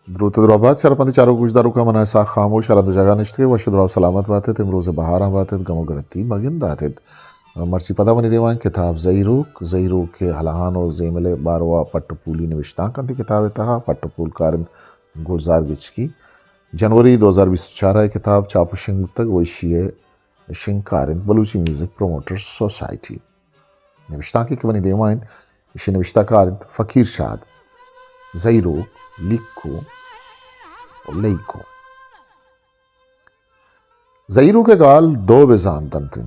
دروت ءُ دراہ بات، شرپندیں چاروک گوشداروکاں، من اسحاق خاموش ءَ رند ءُ جاگہ نشتگ ءُ وش ءُ دراہ ءُ سلامت بات ات، امروز ءِ بہاراں بات ات، گم ءُ گڑتی مہ گندات ات۔ مرچی پدا منی دیما انت کتاب زہیروک، زہیروک ءِ ہلاہان ءُ زیمل ءِ باروا پٹ ءُ پولی نبشتانک انت۔ اے کتاب ءِ تہا پٹ ءُ پولکار انت گلزار گچکی۔ جنوری دو ہزار بیست ءُ چار ءَ اے کتاب چاپ ءُ شنگ بوتگ ءُ ایشی ءِ شنگکار انت بلوچی میوزک پروموٹر سوسائٹی۔ نبشتانکے کہ منی دیما انت، ایشی نبشتہ کار انت فقیر شاد۔ زہیروک، لیکو ءُ لیکو۔ زہیروک ءِ گال دو بزانت انت۔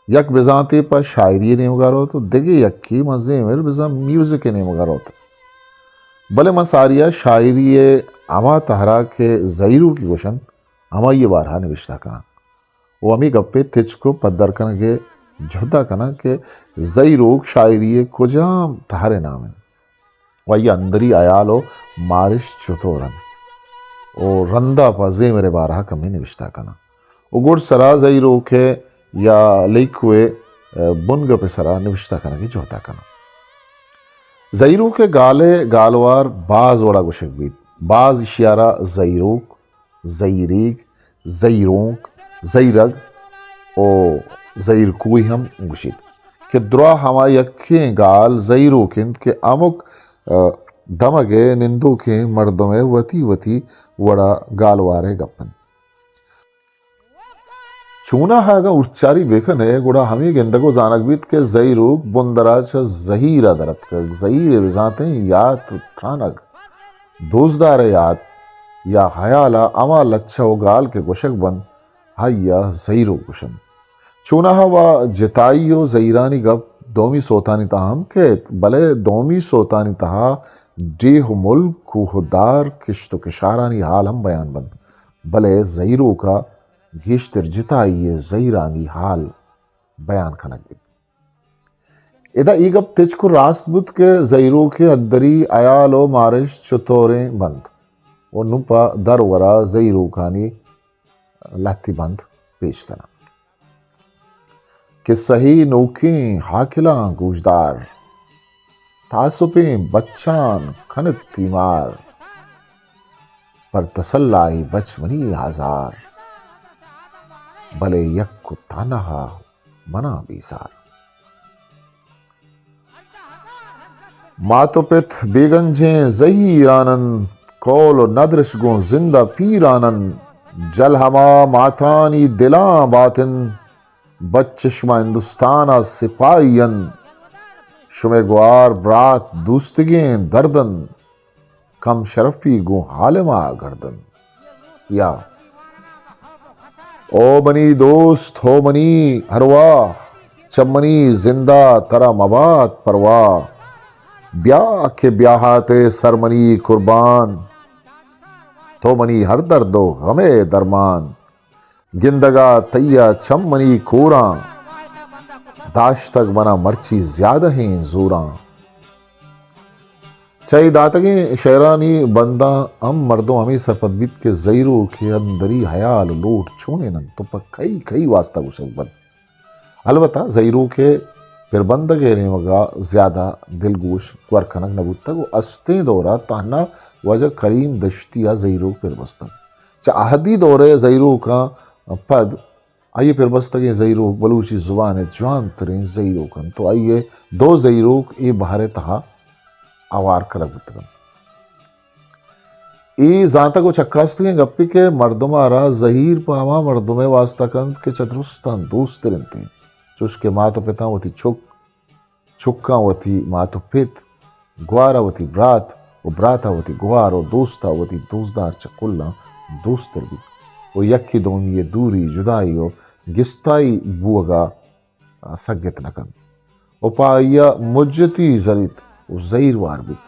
یک بزانتے پہ شاعری ءِ نیمگا روت ءُ دگہ یکے ماں زیمل بزاں میوزک ءِ نیمگا روت۔ بلے من ساری ءَ شاعری ءِ ہما تہرا کہ زہیروکی گوشنت، ہمائی ءِ بارہا نبشتہ کناں ءُ ہمے گپے تچک ءُ پدر کنگ ءِ جہد ءَ کناں کہ زہیروک شاعری ءِ کجام تہر ءِ نام انت ءُ آئی ءِ اندری ہیال ءُ مارشت چتور انت ءُ رندا پہ زیمل ءِ بارہا کمے نبشتہ کناں ءُ گڈ سرا زہیروک ءِ یا لیکو ءِ بنگپ ءِ سرا نبشتہ کنگ ءِ جہد ءَ کناں۔ زہیروک ءِ گال ءِ گالوار باز وڑا گوشگ بیت۔ باز ایشی ءَ را زہیروک، زہیریگ، زہیرونک، زہیرگ ءُ زہیرکوئی ہم گوشیت کہ دراہ ہما یکیں گال زہیروک انت کہ ہمک، ءَ، دمگ ءِ نندوکیں مردم ءِ وتی وتی وڑا گالوار ءِ گپ انت۔ چوناہا اگاں ارچاری بہ کن ئے، گڑا ہمے گندگ ءُ زانگ بیت کہ زہیروک بندرا چہ زہیر ءَ در اتکگ، زہیر ءِ بزانتیں یات ءُ ترانگ، دوزدار ءِ یات یا ہیال ءَ ہما لچہ ءُ گال کہ گوشگ بنت، آئی ءَ زہیروک گوشنت۔ چوناہا وا جتائی ءُ زہیرانی گپ دومی سوتانی تہا ہم کیت، بلے دومی سوتانی تہا ڈیہہ ءُ ملک، کوہ ءُ دار، کشت ءُ کشارانی ہال ہم بیان بنت، بلے زہیروک ءَ گیشتر جتائی ءِ زہیرانی ہال بیان کنگ بیت۔ ادا اے گپ تچک ءُ راست بوت کہ زہیروک ءِ اندری ہیال ءُ مارشت چتوریں بنت ءُ نوں پہ درور ءَ زہیروکانی لہتے بند پیش کناں۔ کسہے نوکیں ہاکلاں گوشدار، تاسپیں بچان کنت تیمار، پر تسلائے بچ منی آزار، بلے یک ءُ تنہا مناں بیزار۔ مات ءُ پت بیگنجیں زہیران انت، قول ءُ ندرش گوں زند ءَ پیران انت۔ جل ہما ماتانی دلاں بات انت، بچش ماں ہندوستان ءَ سپاہی انت۔ شمئے گوار برات دوستگیں درد انت، کم شرفی گوں عالم ءَ گردنت۔ یا او منی دوست، ہو منی ارواہ، چہ منی زند ءَ ترا مبات پرواہ۔ بیا کہ بیاہات ءِ سر منی قربان، تو منی ہر درد ءُ غم ءِ درمان۔ گندگ ءَ تئی ءَ چم منی کوراں، داشتگ من ءَ مرچی زیادہیں زوراں۔ چہ اے داتگیں شعرانی بنداں ہم مردم ہمے سرپد بیت کہ زہیروک ءِ اندری ہیال ءُ لوٹ چونین انت ءُ پہ کئی کئی واستا گوشگ بنت۔ البتہ زہیروک ءِ پربندگ ءِ نیمگ ءَ زیادہ دلگوش گور کنگ نہ بوتگ ءُ استیں دور ءَ تہنا واجہ کریم دشتی ءَ زہیروک پر بستگ۔ چہ اہدی دور ءِ زہیروکاں پد آئی ءِ پربستگیں زہیروک بلوچی زبان ءِ جوان تریں زہیروک انت ءُ آئی ءِ دو زہیروک اے بہر ءِ تہا ہوار کنگ بوتگ انت۔ اے زانتگ ءُ چکاستگیں گپے کہ مردم ءَ را زہیر پہ ہما مردم ءِ واستا کنت کہ چہ درستاں دوست تر انت، چوش کہ مات ءُ پتاں وتی چک، چکاں وتی مات ءُ پت، گوار ءَ وتی برات ءُ برات ءَ وتی گوار ءُ دوست ءَ وتی دوستدار چہ کلاں دوست تر بیت ءُ یکے دومی ءِ دوری، جدائی ءُ گستائی بوگ ءَ سگت نہ کنت ءُ پہ آئی ءَ مجتی زریت ءُ زہیر وار بیت۔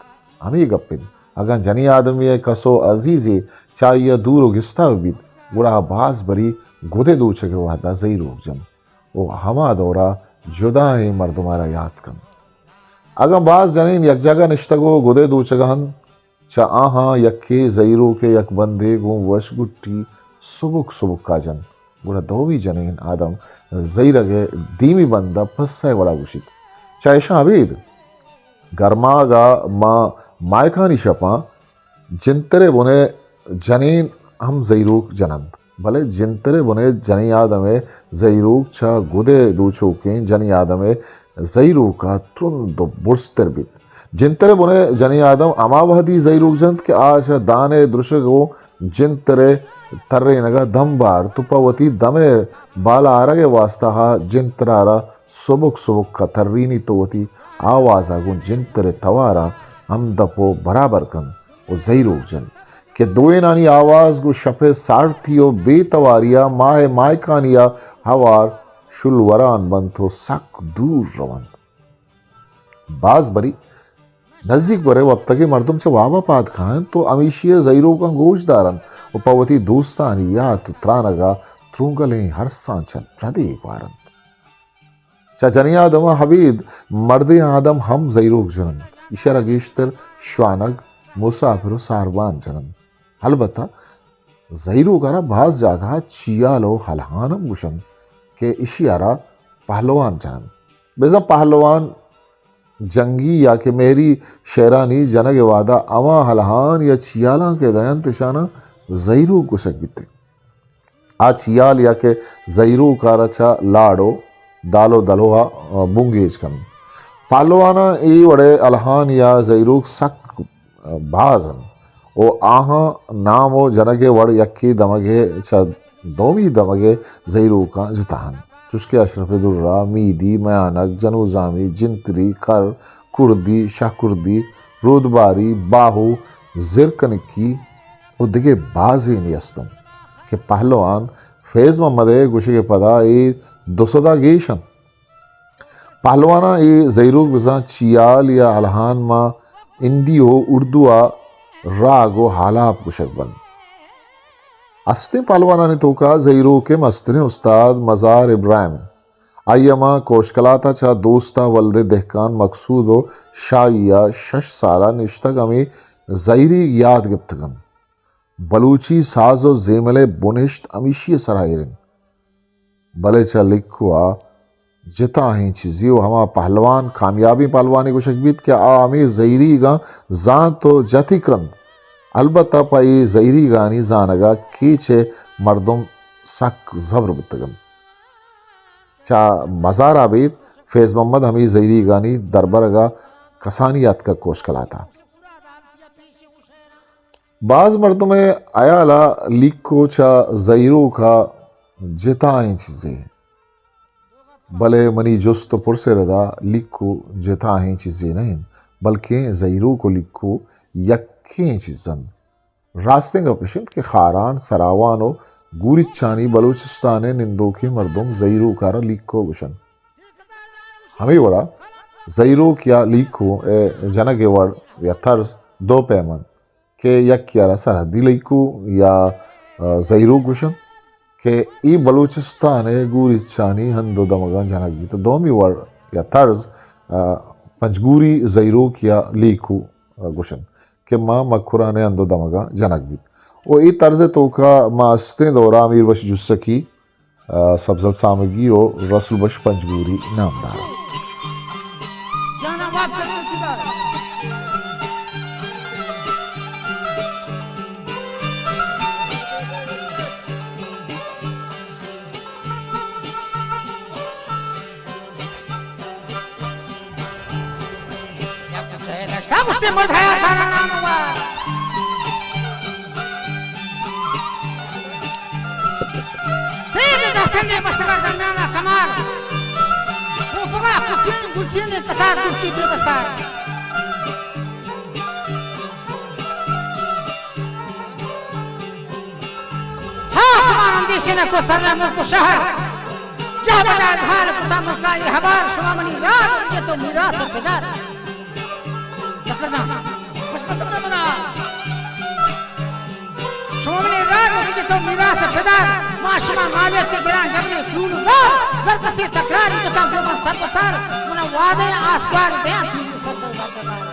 ہمے گپ انت، اگاں جنیں آدمے ءِ کس ءُ عزیزے چہ آئی ءَ دور ءُ گستا بہ بیت، گڑا آ باز بری گد ءِ دوچگ ءِ وہد ءَ زہیروک جنت ءُ ہما دور ءَ جدائیں مردم ءَ را یات کنت۔ اگاں باز جنین یک جاگہ نشتگ ءُ گد ءِ دوچگ ءَ انت، چہ آہاں یکے زہیروک ءِ یک بندے گوں وش گٹی سبک سبک ءَ جنت، گڑا دومی جنین آدم زہیرگ ءِ دیمی بند ءَ پسہ ءِ وڑا گوشیت۔ چہ اشاں ابید گرماگ ءَ ماں ماہکانی شپاں جنتر ءِ بن ءِ جنین ہم زہیروک جن انت، بلے جنتر ءِ بن ءِ جنی آدم ءِ زہیروک چہ گد ءِ دوچوکیں جنی آدم ءِ زہیروک ءَ ترند ءُ برزتر بیت۔ جنتر ءِ بن ءِ جنی آدم ہما وہدی زہیروک جنت کہ آ چہ دان ءِ درشگ ءُ جنتر ءِ ترینگ ءَ دم بارت ءُ پہ وتی دم ءِ بالا آرگ ءِ واستا آ جنتر ءَ را سبک سبک ءَ ترینیت ءُ وتی آواز ءَ گوں جنتر ءِ توار ءَ ہمدپ ءُ برابر کنت ءُ زہیروک جنت کہ دوئینانی آواز گوں شپ ءِ سارتی ءُ بے تواری ءَ ماہ ءِ ماہکانی ءَ ہوار شلوران بنت ءُ سک دور رونت۔ باز بری نزیک بر ءِ وپتگیں مردم چہ واب ءَ پاد کاینت ءُ ہمیشی ءِ زہیروکاں گوش دارنت ءُ پہ وتی دوستانی یات ءُ ترانگ ءَ ترونگلیں ارساں چہ ردے گوارنت۔ چہ جنی آدم ءَ ابید مردیں آدم ہم زہیروک جن انت۔ ایشی ءَ را گیشتر شوانگ، مساپر ءُ ساربان جن انت۔ البتہ زہیروک ءَ را باز جاگہ ءَ چیال ءُ الہان ہم گوش انت کہ ایشی ءَ را پہلوان جن انت۔ بزاں پہلوان جنگی یا کہ مہری شعرانی جنگ ءِ وہدا ہما الہان یا چیالاں کہ دینت، اشاناں زہیروک گوشگ بیت۔ آ چیال یا کہ زہیروک ءَ را چہ لاڑ ءُ دال ءُ دلو ءَ بنگیج کنت۔ پہلواناں اے وڑ ءِ الہان یا زہیروک سک باز انت ءُ آہاں نام ءُ جنگ ءِ وڑ یکے دمگ ءَ چہ دومی دمگ ءِ زہیروکاں جتا انت، چوش کہ اشرف درا، میدی، میانگ، جنوزامی، جنتری، کر، کردی، شہ کردی، رودباری، باہو، زرکنکی ءُ دگہ بازینے است انت کہ پہلوان فیض محمد ءِ گوشگ ءِ پدا اے دو سد ءَ گیش انت۔ پہلواناں اے زہیروک بزاں چیال یا الہان ماں ہندی ءُ اردو ءَ راگ ءُ آلاپ گوشگ بنت۔ استیں پہلوانانی توکا زہیروک ءِ مستریں استاد مزار ابراہیم انت۔ آئی ءَ ماں کوشکلات ءَ چہ دوست ءَ ولد دہکان مقصود ءُ شاہی ءَ شش سال ءَ نشتگ ہمے زہیریگ یاد گپتگ انت۔ بلوچی ساز ءُ زیمل ءِ بنہشت ہمیشی ءِ سرا ایر انت۔ بلے چہ لیکو ءَ جتائیں چیزے ءُ ہما پہلوان کامیابیں پہلوانے گوشگ بیت کہ آ ہمے زہیریگاں زانت ءُ جتی کنت۔ البتہ پہ اے زہیریگانی زانگ ءَ کیچ ءِ مردم سک زبر بوتگ انت۔ چہ مزار ءَ ابید فیض محمد ہمے زہیریگانی دربرگ ءَ کسانی اتکگ کوشکلات ءَ۔ باز مردم ءِ ہیال ءَ لیکو چہ زہیروک ءَ جتائیں چیزے، بلے منی جست ءُ پرس ءِ ردا لیکو جتائیں چیزے نہ انت، بلکیں زہیروک ءُ لیکو یکیں چیز انت۔ راستیں گپ اش انت کہ خاران، سراوان ءُ گوریچانی بلوچستان ءِ نندوکیں مردم زہیروک ءَ را لیکو گوش انت۔ ہمے وڑا زہیروک یا لیکو ءِ جنگ ءِ وڑ یا طرز دو پیم انت۔ کہ یکے ءَ را سرحدی لیکو یا، آ، زہیروک گوش انت کہ اے بلوچستان ءِ گوریچانی ہند ءُ دمگاں جنگ بیت۔ دومی وڑ یا طرز، آ، پنجگوری زہیروک یا لیکو، آ، گوش انت کہ ماں مکران ءِ ہند ءُ دمگاں جنگ بیت۔ ءُ اے طرز ءِ توکا ماں استیں دورا میر بخش جسکی، آ، سبزل سامگی ءُ رسول بخش پنجگوری نامدار انت۔ تیل دستندے بستگا درمیانا کمار، کوپگا کچین گلچین قطار گلکی بے بسار۔ ہاں، کمار اندیشے نہ کو ترا ملک و شہر۔ جہ بجا اظہار کتا ملکا یہ حبار، شما منی راز یہ تو میراث پدر۔ چکر جان، خوش بخت منا۔ شما منی راگ و بگتو میراث پدر، ما شما مالیت گران جبری کول زار، گر کسی تکراری بکن گو من سر بسر، منا وعدہ آسکوار دیان تیری سر سر بردگار۔